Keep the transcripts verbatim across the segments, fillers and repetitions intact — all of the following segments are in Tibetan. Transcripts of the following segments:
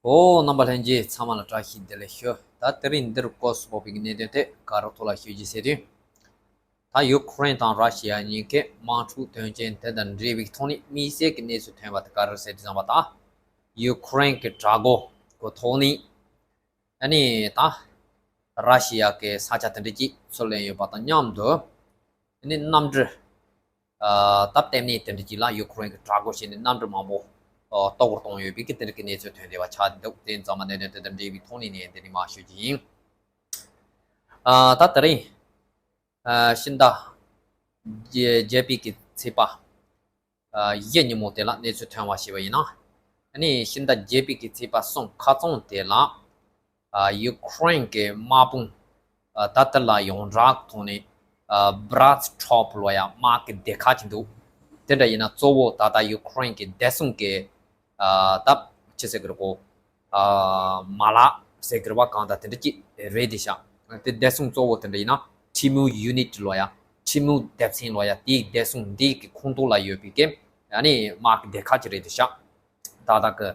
ཨོ། རྣམ་པ་ལྷན་རྒྱས་ཚང་མ་ལ་བཀྲ་ཤིས་བདེ་ལེགས་ཞུ། ད་དེ་རིང་འདིར་སྐོར་སུ་ཕོག་པའི་གནད་དོན་དེ་ག་རེ་ཐོག་ལ་ཞུ་རྒྱུ་ཟེར་དུས། ད་ཡུ་ཁུ་རེན་དང་ར་ཤི་ཡ་གཉིས་ཀས་དམག་འཁྲུག་དོན་རྐྱེན་དེ་དང་འབྲེལ་བའི་ཐོག་ནས་དམིགས་བསལ་གྱི་གནས་ཚུལ་ཐོན་པ་དེ་ག་རེ་ཟེར་དུས་ཙམ་པ། ད་ཡུ་ཁུ་རེན་གྱི་དྲག་རྒོལ་གྱི་ཐོག་ནས་ཨ་ནི་ད་ར་ཤི་ཡ་གི་ས་ཆ་དེ་འདྲ་ཅིག་ཚུར་ལེན་ཡོད་པ་དང་མཉམ་དུ། ཨ་ནི་གནམ་གྲུ། ཨ། ད་ལྟེམ་གནས་དེ་འདྲ་ཅིག་ལ་ཡུ་ཁུ་རེན་གྱི་དྲག་རྒོལ་བྱས་ནས་གནམ་གྲུ་མང་པོ་ཨ་གཏོར་བར་གཏོང་ཡོད་པའི་གི་དེ་འདྲ་གི་གནས་ཚུལ་ཐོན་བསྡད་པ་ཆགས་འདུག་དེ་ཙམ་མ་གནད་དོན་དེ་དང་འབྲེལ་བའི་ཐོག་ནས་ནས་འདི་ནས་མར་ཞུ་རྒྱུ་ཡིན། ཨ། ད་དེ་རིང་ཨ་ཕྱི་ཟླ་བརྒྱད་པའི་གི་ཚེས་པ་ཨ་བཞི་ཉིན་མོ་དེ་ལ་གནས་ཚུལ་ཐོན་པ་ཞིག་ཡིན་ན། ཨ་ནི་ཕྱི་ཟླ་བརྒྱད་པའི་གི་ཚེས་པ་གསུམ་ཁ་རྩང་དེ་ལ། ཨ། ཡུ་ཁུ་རེན་གྱི་དམག་དཔུང་ཨ་ད་ལྟ་ལ་ཡོངས་གྲགས་ཐོག་ནས་ཨ་བྷ་རཱད་ཊོབ་ལོ་ཡ་དམག་གི་སྡེ་ཁག་ཅིག་འདུག་དེ་འདྲ་ཡིན་ན་གཙོ་བོ་ད་ལྟ་ཡུ་ཁུ་རེན་གྱི་བདེ་སྲུང་གི་ཨ་ད་ཅི་ཟེར་གི་རེད་གོ། ཨ་མ་ལག་ཟེར་གི་རེད་པ། གང་ལྟར་དེ་འདྲ་ཅིག་རེད་དེ་ཤག་དེ་བདེ་སྲུང་གཙོ་བོ་དེ་འདྲ་ཡིན་ན་ཁྲིམས་ཡུ་ནིཊ་ལོ་ཡ། ཁྲིམས་སྡེ་ཚན་ལོ་ཡ། དེའི་བདེ་སྲུང་འདི་གི་ཁོངས་གཏོགས་ལ་ཡོད་པའི་གི་ཨ་ནི་དམག་གི་སྡེ་ཁག་ཅིག་རེད་དེ་ཤག་ད་ལྟ་གི་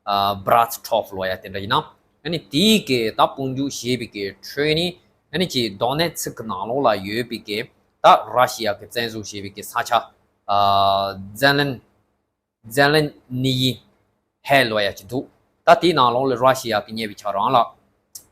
ཨ་བྷ་རཱད་ཊོབ་ལོ་ཡ་དེ་འདྲ་ཡིན་ན། ཨ་ནི་དེའི་གི་ད་དཔུང་འཇུག་བྱས་པའི་གི་ཁྲོད་ནས་ཨ་ནི་ཅིག་དོ་ནེ་ཚིག་གི་ནང་ལོགས་ལ་ཡོད་པའི་གི་ད་ར་ཤི་ཡ་གི་བཙན་བཟུང་བྱས་པའི་གི་ས་ཆ་ཨ་ཛེ་ལན་ཛེ་ལན་ནི་ཡི་ཧེ་ལོ་ཡ་ཅིག་འདུག་ད་དེའི་ནང་ལོགས་ལ་ར་ཤི་ཡ་གི་ཉེ་བའི་ཆ་རང་ལ་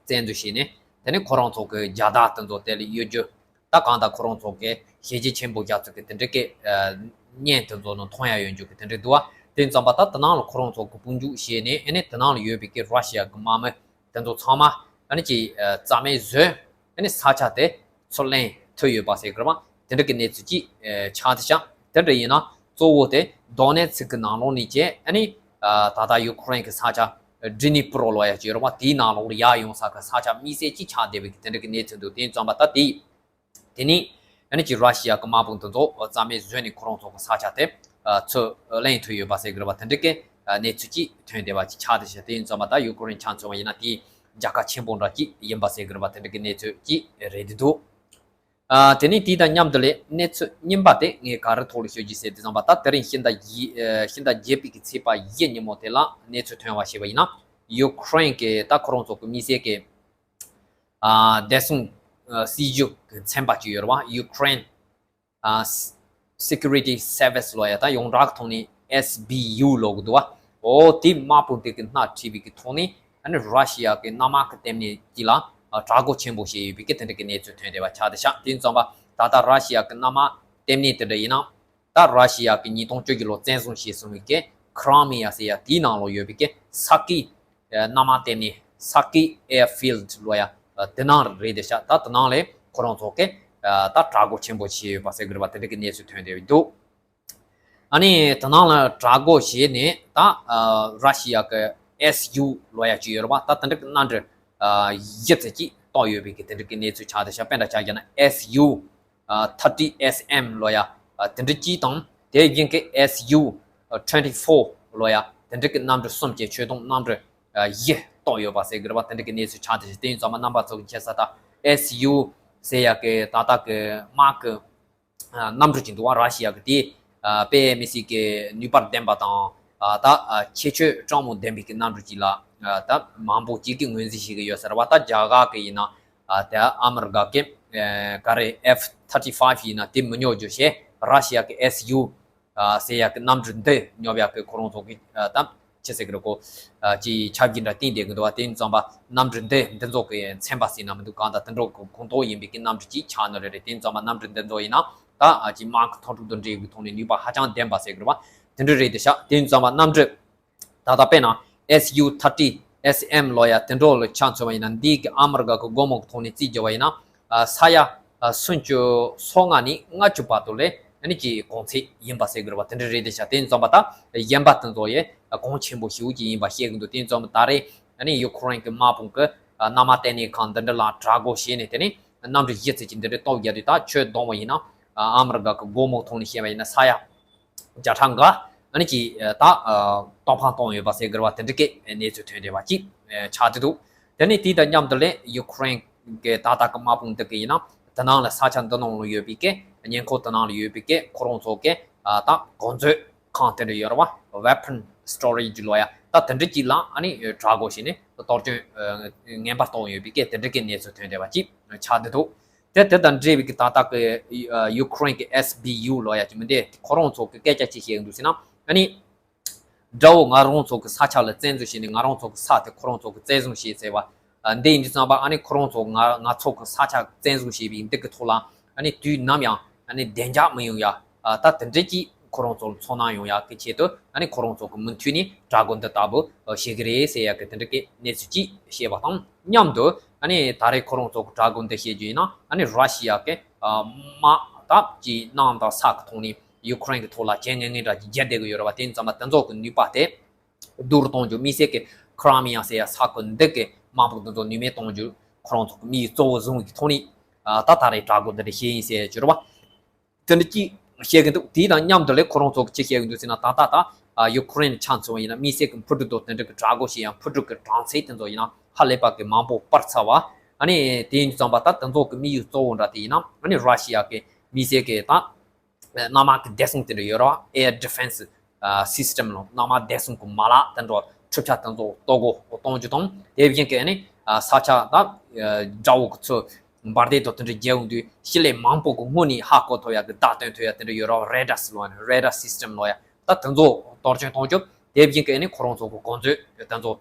བཙན་འཛུལ་བྱས་ནས། དེ་ནས་ཁོ་རང་ཚོ་གི་རྒྱལ་དར་དེ་ཚོ་དེ་ལ་གཡོ་སྒྱུ། ད་གང་ལྟར་ཁོ་རང་ཚོ་གི་ཞི་བདེ་ཆེན་པོ་རྒྱ་མཚོ་གི་དེ་འདྲ་གི་ཨ་བརྙན་དེ་ཚོ་ནང་མཐོང་ཡ་ཡོད་འཇུག་གི་དེ་འདྲ་འདུག་བ། དེ་ཙམ་པ་ད་དེ་ནང་ལ་ཁོ་རང་ཚོ་གི་དཔུང་འཇུག་བྱས་ནས། ཨ་ནི་དེ་ནང་ལ་ཡོད་པའི་གི་ར་ཤི་ཡ་གི་དམག་མི་དེ་ཚོ་ཚང་མ་ཨ་ནི་ཅིག་ཨ་རྩ་མེད་བཟོས། ཨ་ནི་ས་ཆ་དེ་ཚུར་ལེན་ཐུབ་ཡོད་པ་ཟེར་གི་རེད་པ། དེ་འདྲ་གི་གནས་ཚུལ་ཅིག་ཨ་ཆགས་བསྡད་ཤག་དེ་འདྲ་ཡིན་ན་གཙོ་བོ་དེ་དོ་ནེ་ཚིག་གི་ནང་ལོགས་ནས་བྱས། ཨ་ནི་ཨ་ད་ལྟ་ཡུ་ཁུ་རེན་གི་ས་ཆ་ཌི་ནི་པྲོ་ལོ་ཡ་ཅིག་ཡོད་རེད་པ། དེའི་ནང་ལོགས་ལ་ཡར་ཡོང་ས་གི་ས་ཆ་དམིགས་བསལ་ཅིག་ཆགས་བསྡད་པའི་གི་དེ་འདྲ་གི་གནས་ཚུལ་འདུག་དེ་ཙམ་པ་ད་དེ། དེ་ནས་ཨ་ནི་ཅིག་ར་ཤི་ཡ་གི་དམག་དཔུང་དེ་ཚོ་རྩ་མེད་བཟོས་ནས་ཁོ་རང་ཚོ་གི་ས་ཆ་དེ་ཨ་ཚུར་ལེན་ཐུབ་ཡོད་པ་ཟེར་གི་རེད་པ། དེ་འདྲ་གི་ཨ་གནས་ཚུལ་ཅིག་ཐོན་བསྡད་པ་ཅིག་ཆགས་བསྡད་ཤག་དེ་ཡིན་ཙམ་པ་ད་ཡུ་ཁུ་རེན་ཆ་མཚོན་པ་ཡིན་ན་དེའི་རྒྱལ་ཁ་ཆེན་པོ་འདྲ་ཅིག་ཡིན་པ་ཟེར་གི་རེད་པ། དེ་འདྲ་གི་གནས་ཚུལ་ཅིག་རེད་འདུག་ཨ་དེ་ནས་དེ་དང་མཉམ་དུ་ལས་གནས་ཚུལ་རྙིང་པ་དེ་ངས་ག་རེ་ཐོག་ལ་ཤོད་རྒྱུ་ཟེར་དུས་ཙམ་པ། ད་དེ་རིང་ཕྱི་ཟླ་བཞི་ཨ་ཕྱི་ཟླ་བརྒྱད་པའི་གི་ཚེས་པ་བཞི་ཉིན་མོ་དེ་ལ་གནས་ཚུལ་ཐོན་པ་ཞིག་ཡིན་ན། ཡུ་ཁུ་རེན་གི་ད་ཁོ་རང་ཚོ་གི་དམིགས་བསལ་གི་ཨ་བདེ་སྲུང་ཨ་སྲིད་ཇུས་ཀྱི་ཚན་པ་ཅིག་ཡོད་རེད་པ། Ukraine ཨ་Security Service ལོ་ཡ། ད་ཡོངས་གྲགས་ཐོག་ནས་S B U ལབ་གི་འདུག་པ། འོ་དེ་དམག་དཔུང་དེ་གི་སྣེ་ཁྲིད་པའི་གི་ཐོག་ནས་ཨ་ནི་ར་ཤི་ཡ་གི་གནམ་དམག་གི་ལྟེ་གནས་དེ་ལ་ཨ་དྲག་རྒོལ་ཆེན་པོ་བྱས་ཡོད་པའི་གི་དེ་འདྲ་གི་གནས་ཚུལ་ཐོན་བསྡད་པ་ཆགས་བསྡད་ཤག་དེ་ཡིན་ཙམ་པ་ད་ལྟ་ར་ཤི་ཡ་གི་གནམ་དམག་ལྟེ་གནས་དེ་འདྲ་ཡིན་ན། ད་ར་ཤི་ཡ་གི་ཉིས་སྟོང་བཅུ་བཞི་ལོ་བཙན་བཟུང་བྱས་སོང་བའི་གི་ཁི་རི་མི་ཡ་ཟེར་ཡ་དེའི་ནང་ལོགས་ཡོད་པའི་གི་ས་ཀི་ཨ་གནམ་དམག་ལྟེ་གནས། ས་ཀི་Airfield ལོ་ཡ། ཨ་དེ་ནང་རེད་བསྡད་ཤག་ད་དེ་ནང་ལ་ཁོ་རང་ཚོ་གི་ཨ་ད་དྲག་རྒོལ་ཆེན་པོ་བྱས་ཡོད་པ་ཟེར་གི་རེད་པ། དེ་འདྲ་གི་གནས་ཚུལ་ཐོན་བསྡད་འདུག་ཨ་ནི་དེ་ནང་ལ་དྲག་རྒོལ་བྱས་ནས་ད་ཨ་ར་ཤི་ཡ་གི་S U ལོ་ཡ་ཅིག་ཡོད་རེད་པ། ད་དེ་འདྲ་གི་གནམ་གྲུ་ཨ་བཞི་ཙམ་ཅིག་གཏོར་ཡོད་པའི་གི་དེ་འདྲ་གི་གནས་ཚུལ་ཆགས་བསྡད་ཤག་དཔེར་ན་ཆ་བཞག་ན་S U ཨ་thirty S M ལོ་ཡ། ཨ་དེ་འདྲ་གཅིག་དང་། དེ་བཞིན་གི་S U ཨ་twenty-four ལོ་ཡ། དེ་འདྲ་གི་གནམ་གྲུ་གསུམ་གྱི་ཆོད་སྡོམ་གནམ་གྲུ་ཨ་བཞི་གཏོར་ཡོད་པ་ཟེར་གི་རེད་པ། དེ་འདྲ་གི་གནས་ཚུལ་ཆགས་བསྡད་ཤག་དེ་ཡིན་ཙམ་པ་རྣམ་པ་ཚོ་གི་མཁྱེན་གསལ་ལྟར་S U ཟེར་ཡ་གི་ད་ལྟ་གི་དམག་གི་ཨ་གནམ་གྲུ་ཅིག་འདུག་པ། ར་ཤི་ཡ་གི་དེ་ཨ་དཔེ་མི་སྲིད་ཀྱི་ནུས་པ་ལྡན་པ་དང་། ཨ་ད་ཨ་ཁྱད་ཆོས་སྤྲང་མོ་ལྡན་པའི་གི་གནམ་གྲུ་ཅིག་ལ་ཨ་ད་མང་པོ་ཅིག་གིས་ངོས་འཛིན་བྱེད་ཀྱི་ཡོད་ས་རེད་པ། ད་རྒྱ་གར་གི་ཡིན་ན་ཨ་ད་ཨ་མི་རི་ཀ་གི་ཨ་ག་རེ་F thirty-five ཡིན་ན་དེ་མི་ཉོ་རྒྱུ་བྱས། ར་ཤི་ཡ་གི་S U ཨ་ཟེར་ཡ་གི་གནམ་གྲུ་འདི་ཉོ་ཡ་གི་ཁོ་རང་ཚོ་གི་ཨ་ད་ཅི་ཟེར་གི་རེད་གོ། ཨ་ཅིག་ཆབ་ཀྱི་འདྲ་བསྟན་བསྡད་གི་འདུག་པ། དེ་ཡིན་ཙམ་པ་གནམ་གྲུ་འདི་འདི་ཚོ་གི་ཚན་པ་ཟེར་ན་མི་འདུག་གང་ལྟར་དེ་འདྲ་གི་ཁོངས་གཏོགས་ཡིན་པའི་གི་གནམ་གྲུ་ཅིག་ཆགས་ནི་རེད། རེད། དེ་ཡིན་ཙམ་པ་གནམ་གྲུ་འདི་ཚོ་ཡིན་ན་ད་ཨ་ཅིག་དམག་གི་མཐོང་གྲོལ་དང་འབྲེལ་བའི་ཐོག་ནས་ནུས་པ་ཧ་ཅང་ལྡན་པ་ཟེར་གི་རེད་པ། དེ་འདྲ་རེད་དེ་ཤག་དེ་ཡིན་ཙམ་པ་གནམ་གྲུ་ད་ལྟ་དཔེར་ན་S U thirty S M ལོ་ཡ་དེ་འདྲ་ལ་ཆ་མཚོན་པ་ཡིན་ན། འདི་གི་ཨ་མི་རི་ཀ་གི་སྒོ་མོ་གི་ཐོག་ནས་རྩིས་བརྒྱབ་པ་ཡིན་ན་ཨ་ས་ཡ་ཨ་སུམ་ཅུ་སོ་ལྔ་ནས་ལྔ་བཅུ་བར་དུ་ལ་ཨ་ནི་ཅིག་གོང་ཚད་ཡིན་པ་ཟེར་གི་རེད་པ། དེ་འདྲ་རེད་དེ་ཤག་དེ་ཡིན་ཙམ་པ་ད་གཞན་པ་དེ་ཚོ་ཡི་གོང་ཆེན་པོ་ཞེ་པོ་ཅིག་ཡིན་པ་བཤད་གི་འདུག་དེ་ཡིན་ཙམ་པ་ད་རེས་ཨ་ནི་ཡུ་ཁུ་རེན་གི་དམག་དཔུང་གི་ཨ་གནམ་དམག་ལྟེ་གནས་ཁང་འདི་འདྲ་ལ་དྲག་རྒོལ་བྱས་ནས། དེ་ནས་གནམ་གྲུ་བཞི་ཙམ་ཅིག་འདི་འདྲ་གཏོར་བརྒྱབ་དུས། ད་ཁྱོན་བསྡོམས་པ་ཡིན་ན་ཨ་ཨ་མི་རི་ཀ་གི་སྒོ་མོ་ཐོག་ནས་བཤད་པ་ཡིན་ན་ས་ཡ་བརྒྱ་ཕྲག་འགའ་ཨ་ནི་ཅིག་ད་གཏོར་ཕམ་བཏང་ཡོད་པ་ཟེར་གི་རེད་པ། དེ་འདྲ་གི་གནས་ཚུལ་ཐོན་བསྡད་པ་ཅིག་ཆགས་བསྡད་འདུག་དེ་ནས་དེ་དང་མཉམ་དུ་ལས་ཡུ་ཁུ་རེན་གི་ད་ལྟ་གི་དམག་དཔུང་འདི་གི་ཡིན་ན་དེ་ནང་ལ་ས་ཆ་འདི་ནང་ལ་ཡོད་པའི་གི་ཉེ་འཁོར་དེ་ནང་ལ་ཡོད་པའི་གི་ཁོ་རང་ཚོ་གི་ཨ་ད་གོ་མཛོད་ཁང་དེ་འདྲ་ཡོད་རེད་པ། Weapon Storage ལོ་ཡ། ད་དེ་འདྲ་ཅིག་ལ་ཨ་ནི་དྲག་དགོས་ཞེས་ནས་གཏོར་སྐྱོན་ངན་པ་གཏོང་ཡོད་པའི་སྐད་དེ་འདྲ་གི་གནས་ཚུལ་ཐོན་བསྡད་པ་ཅིག་ཆགས་བསྡད་འདུག་དེ་དེ་དང་འབྲེལ་བའི་གི་ད་ལྟ་གི་ཡུ་ཁུ་རེན་གི་ཨེས་བི་ཡུ་ལོ་ཡ་ཅིག་མི་འདི་ཁོ་རང་ཚོ་གི་སྐད་ཆ་ཅིག་བཤད་འདུག་ཟེར་ན། ཨ་ནི་དགྲ་བོ་ང་རང་ཚོ་གི་ས་ཆ་ལ་བཙན་འཛུལ་བྱས་ནས་ང་རང་ཚོ་གི་ས་དེ་ཁོ་རང་ཚོ་གི་བཙན་བཟུང་བྱས་ཟེར་བ། ཨ་འདི་ཡིན་དུས་ཙམ་པ་ཨ་ནི་ཁོ་རང་ཚོ་ང་ང་ཚོ་གི་ས་ཆ་བཙན་བཟུང་བྱས་པའི་འདི་གི་ཐོག་ལ་ཨ་ནི་དུས་ནམ་ཡང་ཨ་ནི་བདེ་འཇགས་མི་ཡོང་ཡ། ཨ་ད་དེ་འདྲ་ཅིག་ཁོ་རང་ཚོ་ལ་ཚོར་སྣང་ཡོང་ཡ་གི་ཆེད་དུ་ཨ་ནི་ཁོ་རང་ཚོ་གི་མུ་མཐུད་ནས་དྲག་རྒོལ་འདི་ལྟ་བུ་བྱེད་ཀྱི་རེད་ཟེར་ཡ་གི་དེ་འདྲ་གི་གནས་ཚུལ་ཅིག་བཤད་པ་དང་མཉམ་དུ། ཨ་ནི་ད་རེས་ཁོ་རང་ཚོ་གི་དྲག་རྒོལ་འདི་བྱེད་རྒྱུ་ཡིན་ན་ཨ་ནི་ར་ཤི་ཡ་གི་དམག་དང་ཅིག་གནམ་དང་ས་གི་ཐོག་ནས་ཡུ་ཁུ་རེན་གི་ཐོག་ལ་རྐྱེན་ངན་ངན་འདྲ་ཅིག་བརྒྱབ་བསྡད་གི་ཡོད་རེད་བ། དེ་ཡིན་ཙམ་པ་དེ་ཚོ་གི་ནུས་པ་དེ། སྡུག་རུ་གཏོང་རྒྱུ། དམིགས་བསལ་གྱི་ཁི་རི་མི་ཡ་ཟེར་ཡ་ས་ཁུལ་འདི་གི་དམག་དཔུང་དེ་ཚོ་ནུས་མེད་གཏོང་རྒྱུ། ཁོ་རང་ཚོ་གི་དམིགས་ཡུལ་གཙོ་བོ་བཟུང་གི་ཐོག་ནས་ཨ་ད་ད་རེས་དྲག་རྒོལ་འདི་འདྲ་བྱས་ཡིན་ཟེར་གྱི་རེད་བ། དེ་འདྲ་ཅིག་བཤད་གི་འདུག་དེའི་དང་མཉམ་དུ་ལས་ཁོ་རང་ཚོ་གི་ཅི་བཤད་གི་འདུག་ཟེར་ན། ད་ལྟ་ད་ཨ་ཡུ་ཁུ་རེན་ཆ་མཚོན་པ་ཡིན་ན་དམིགས་བསལ་གྱི་འཕུར་གྲུ་དང་དེ་འདྲ་གི་དྲག་རྒོལ་བྱེད་ཡ་འཕུར་གྲུ་གི་གྲངས་ཚད་དེ་ཚོ་ཡིན་ན་ཧ་ལས་པ་གི་མང་པོ་སྤར་ཚར་བ། ཨ་ནི་དེ་ཡིན་དུས་ཙམ་པ་ད་དེ་ཚོ་གི་དམིགས་ཡུལ་གཙོ་བོ་འདྲ་དེ་ཡིན་ན་ཨ་ནི་ར་ཤི་ཡ་གི་དམིགས་བསལ་གྱི་ད། གནམ་དམག་གི་བདེ་སྲུང་དེ་འདྲ་ཡོད་རེད་བ། Air Defense System ལོ། གནམ་དམག་བདེ་སྲུང་གི་མ་ལག་དེ་འདྲ་གྲུབ་ཆ་དེ་ཚོ་གཏོར་རྒོལ་གཏོང་རྒྱུ་དང་། དེ་བཞིན་གྱི་ཨ་ནི་ས་ཆ་ད་དགྲ་བོ་གི་ཚོ་འབར་མདེལ་དང་དེ་འདྲ་རྒྱག་ཡོང་དུས་ཞི་ལས་མང་པོ་གི་སྔོན་ནས་ཧ་གོ་ཐུབ་ཡ་གི་བརྡ་སྟོན་ཐུབ་ཡ་དེ་འདྲ་ཡོད་རེད་བ། Radar ལོ། Radar System ལོ་ཡ། ད་དེ་ཚོ་གཏོར་སྐྱོན་གཏོང་རྒྱུ། དེ་བཞིན་གྱི་ཨ་ནི་ཁོ་རང་ཚོ་གི་གོ་མཛོད་དེ་ཚོ།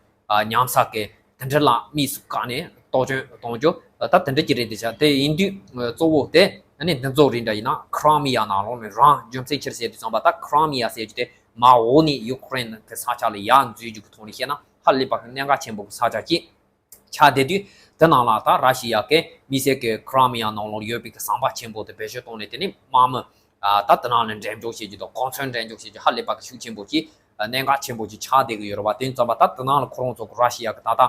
ཉམས་ས་གི་དེ་འདྲ་ལ་དམིགས་སུ་བཀར་ནས་གཏོར་སྐྱོན་གཏོང་རྒྱུ་ད་དེ་འདྲ་ཅིག་རེད་འདི་ཆ། དེ་ཡིན་དུས་གཙོ་བོ་དེ་ཨ་ནི་འདི་ཚོ་རེད་འདྲ་ཡིན་ན་ཁི་རི་མི་ཡ་ནང་ལོགས་ནས་རང་རྒྱུ་མཚན་ཅི་རེད་ཟེར་དུས་ཙམ་པ། ད་ཁི་རི་མི་ཡ་ཟེར་རྒྱུ་དེ་མར་འོག་ནས་ཡུ་ཁུ་རེན་གི་ས་ཆ་ལ་ཡར་འཛུལ་རྒྱུ་གི་ཐོག་ནས་བཤད་ན་ཧ་ལས་པ་གི་གནད་འགག་ཆེན་པོ་གི་ས་ཆ་ཅིག་ཆགས་བསྡད་དུས། དེ་ནང་ལ་ད་ར་ཤི་ཡ་གི་དམིགས་བསལ་གི་ཁི་རི་མི་ཡ་ནང་ལོགས་ཡོད་པའི་གི་ཟམ་པ་ཆེན་པོ་དེ་བེད་སྤྱོད་བཏང་ནས་དེ་ནས་དམག་མི། ད་དེ་ནང་ལ་འགྲེམས་འཇོག་བྱེད་རྒྱུ་དང་གོ་མཚོན་འགྲེམས་འཇོག་བྱེད་རྒྱུ་ཧ་ལས་པ་གི་ཤུགས་ཆེན་པོ་ཅིག་གནད་འགག་ཆེན་པོ་ཅིག་ཆགས་བསྡད་ཀྱི་ཡོད་རེད་བ། དེ་ཡིན་ཙམ་པ་ད་དེ་ནང་ལ་ཁོ་རང་ཚོ་གི་ར་ཤི་ཡ་གི་ད་ལྟ་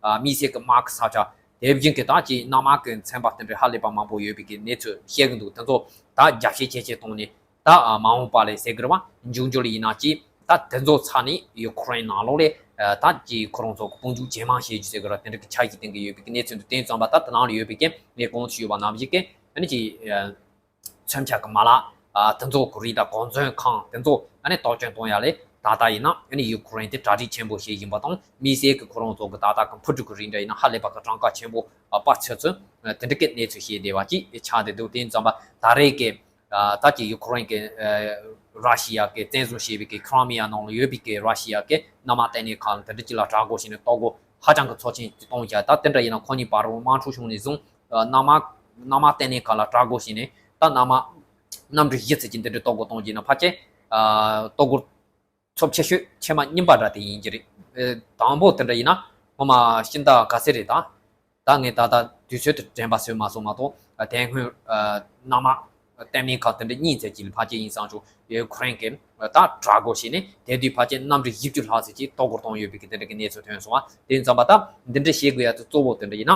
དམིགས་བསལ་གི་དམག་གི་ས་ཆ། དེ་བཞིན་གི་ད་ཅིག་གནམ་དམག་གི་ཚན་པ་དེ་འདྲ་ཧ་ལས་པ་མང་པོ་ཡོད་པའི་གི་གནས་ཚུལ་བཤད་གི་འདུག་དེ་ཚོ་ད་རྒྱ་བཤད་ཁྱད་ཆོས་བཏང་ནས་ད་མ་འོངས་པ་ལ་ཟེར་གི་རེད་བ། འབྱུང་འགྱུར་ཡིན་ན་ཅིག་ད་དེ་ཚོ་ཚར་ནས་ཡུ་ཁུ་རེན་ནང་ལོགས་ལ་ད་ཅིག་ཁོ་རང་ཚོ་གི་དཔུང་འཇུག་ཇེ་མང་བྱེད་རྒྱུ་ཟེར་གི་རེད་བ། དེ་འདྲ་གི་འཆར་གཞི་བཏིང་གི་ཡོད་པའི་གི་གནས་ཚུལ་འདུག་དེ་ཡིན་ཙམ་པ་ད་དེ་ནང་ལ་ཡོད་པའི་གི་ངས་གོང་དུ་ཞུས་པ་ནང་བཞིན་གི་ཨ་ནི་ཅིག་མཚོན་ཆ་གི་མ་ལག་ཨ་དེ་ཚོ་གི་རིགས་དང་གོ་མཚོན་ཁང་དེ་ཚོ་ཨ་ནི་གཏོར་སྐྱོན་གཏོང་ཡ་ལས་ད་ལྟ་ཡིན་ན་ཨ་ནི་ཡུ་ཁུ་རེན་དེ་གྲ་སྒྲིག་ཆེན་པོ་བྱེད་བཞིན་པ་དང་། དམིགས་བསལ་གི་ཁོ་རང་ཚོ་གི་ད་ལྟ་གི་འཕུར་གྲུ་གི་རིགས་འདྲ་ཡིན་ན་ཧ་ལས་པ་གི་གྲངས་ཀ་ཆེན་པོ་ཨ་སྤར་ཚར་ཚུལ་དེ་འདྲ་གི་གནས་ཚུལ་བཤད་བསྡད་པ་ཅིག་ཆགས་བསྡད་འདུག་དེ་ཡིན་ཙམ་པ་ད་རེས་ཀྱི་ཨ་ད་ཀྱི་ཡུ་ཁུ་རེན་གི་ཨ་ར་ཤི་ཡ་གི་བཙན་བཟུང་བྱས་པའི་གི་ཁི་རི་མི་ཡ་ནང་ལ་ཡོད་པའི་གི་ར་ཤི་ཡ་གི་གནམ་དམག་ལྟེ་གནས་ཁག་ལ་དེ་འདྲ་ཅིག་ལ་དྲག་རྒོལ་བྱས་ནས་གཏོར་རྒོལ་ཧ་ཅང་གི་ཚབས་ཆེན་ཅིག་གཏོང་བཞག་ད་དེ་འདྲ་ཡིན་ན་ཁོ་གཉིས་བར་དུ་དམག་འཁྲུག་བྱུང་ནས་བཟུང་། ཨ་གནམ་དམག་གནམ་དམག་ལྟེ་གནས་ཁག་ལ་དྲག་རྒོལ་བྱས་ནས་ད་གནམ་དམག་གནམ་གྲུ་བཞི་ཙམ་གྱི་འདི་འདྲ་གཏོར་རྒོལ་གཏོང་རྒྱུ་ཡིན་ན་ཕལ་ཆེར་ཨ་གཏོར་རྒོལ་ཚབས་ཆེ་ཤོས་ཆེ་མ་གཉིས་པ་འདྲ་དེ་ཡིན་གྱི་རེད། ཨ་དང་པོ་དེ་འདྲ་ཡིན་ན་སྔོན་མ་ཕྱི་ཟླ་ག་ཚོད་རེད་ད། ད་ངས་ད་ལྟ་དུས་ཚོད་དེ་དྲན་པ་གསོས་མ་སོང་མ་གཏོགས། ཨ་དེ་སྔོན་ཨ་གནམ་དམག་ལྟེ་གནས་ཁག་དེ་འདྲ་གཉིས་ཙམ་གྱི་ཕལ་ཆེར་ཡིན་བསམ་བྱུང་། ཡུ་ཁུ་རེན་གྱིས་ད་དྲག་རྒོལ་བྱས་ནས་དེ་དུས་ཕལ་ཆེར་གནམ་གྲུ་བཞི་བཅུ་ལྷག་ཙམ་ཅིག་གཏོར་རྒོལ་བཏང་ཡོད་པའི་གི་དེ་འདྲ་གི་གནས་ཚུལ་ཐོན་སོང་བ། དེ་ཡིན་ཙམ་པ་ད་འདི་འདྲ་བྱེད་དགོས་ཡ་དེ་གཙོ་བོ་དེ་འདྲ་ཡིན་ན།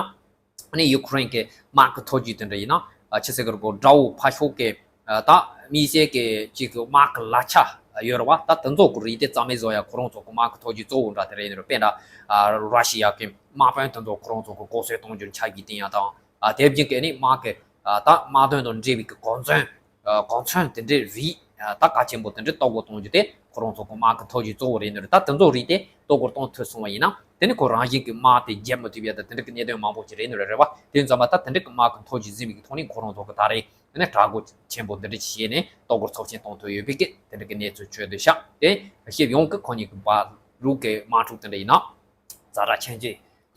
ཨ་ནི་ཡུ་ཁུ་རེན་གྱི་དམག་གི་མཐོ་རྒྱུགས་དེ་འདྲ་ཡིན་ན། ཨ་ཆི་ཟེར་གི་རེད་གོ། དགྲ་བོ་ཕར་ཕྱོགས་ཀྱི་ཨ་ད་དམིགས་བསལ་གྱི་ཅིག་གི་དམག་གི་ལག་ཆ་ཡོད་རེད་བ། ད་དེ་ཚོ་གི་རིགས་དེ་རྩ་མེད་བཟོ་ཡ་ཁོ་རང་ཚོ་གི་དམག་གི་མཐོ་རྒྱུགས་གཙོ་བོ་འདྲ་དེ་རེད། ཡིན་རུང་དཔེར་ན་ཨ་ར་ཤི་ཡ་གི་དམག་དཔོན་དེ་ཚོ་ཁོ་རང་ཚོ་གི་གོ་སོན་གཏོང་རྒྱུར་ཆ་རྒྱུས་བཏིང་ཡ་དང་། ཨ་དེ་བཞིན་གྱི་ཨ་ནི་དམག་གི་ཨ་ད་དམག་དོན་དང་འབྲེལ་བའི་གི་གོ་མཚོན། ཨ་གོ་མཚོན་དེ་འདྲའི་རིགས་ཨ་ད་གལ་ཆེན་པོ་དེ་འདྲའི་གཏོར་རྒོལ་གཏོང་རྒྱུ་དེ་ཁོ་རང་ཚོ་གི་དམག་གི་མཐོ་རྒྱུགས་གཙོ་བོ་རེད། ནི་རེད། ད་དེ་ཚོ་རིགས་དེ་གཏོར་རྒོལ་གཏོང་ཐུབ་སོང་བ་ཡིན་ན་དེ་ནི་ཁོ་རང་བཞིན་གྱི་དམག་དེ་རྒྱལ་མི་ཐུབ་ཡ་ད་དེ་འདྲ་གི་གནད་དོན་མང་པོ་ཅིག་རེད། ནི་རེད་རེད་བ། དེ་ཙམ་པ་ད་དེ་འདྲ་གི་དམག་གི་མཐོ་རྒྱུགས་ཟིན་པའི་གི་ཐོག་ནས་ཁོ་རང་ཚོ་གི་ད་རེས་དེ་ནི་དྲག་རྒོལ་ཆེན་པོ་འདི་འདྲ་ཅིག་བྱས་ནས་གཏོར་རྒོལ་ཚབས་ཆེན་གཏོང་ཐུབ་ཡོད་པའི་གི་དེ་འདྲ་གི་གནས་ཚུལ་བརྗོད་དུ་བཞག་སྟེ། སྤྱི་ཡོངས་ཀྱི་ཁོ་གཉིས་ཀྱི་བར་ལུགས་ཀྱི་དམག་འཁྲུག་དེ་འདྲ་ཡིན་ན། ཛ་དྲག་ཆེན་གྱི་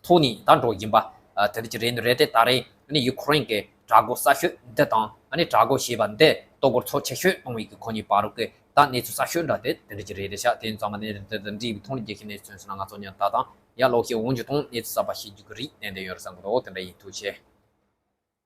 ཐོག་ནས་ད་འགྲོ་བཞིན་པ་ཨ་དེ་འདྲ་ཅིག་རེད། འདི་རེད་དེ་ད་རེས་ཨ་ནི་ཡུ་ཁུ་རེན་གྱི་དྲག་རྒོལ་གསར་ཤོས་འདི་དང་ཨ་ནི་དྲག་རྒོལ་བྱས་པ་འདི་གཏོར་རྒོལ་ཚབས་ཆེ་ཤོས་གཏོང་བའི་གི་ཁོ་གཉིས་བར་དུ་གི་ད་གནས་ཚུལ་གསར་ཤོས་འདྲ་དེ་དེ་འདྲ་ཅིག་རེད། རེད་ཤག་དེ་ཡིན་ཙང་མ་ནི་དེ་དང་འབྲེལ་བའི་ཐོག་ནས་རྒྱལ་ཁའི་གནས་ཚུལ་ཐོན་སོང་ན་ང་ཚོ་ཉར་ད་དང་ཡར་ལོག་ཤེས་འོང་རྒྱུ་དང་གནས་ཚུལ་གསར་པ་ཤེས་རྒྱུ་གི་རིགས་ཏན་ཏན་ཡོད་རེད་བསམ་གི་འདུག་དེ་འདྲ་ཡིན། ཐུགས་རྗེ་ཆེ།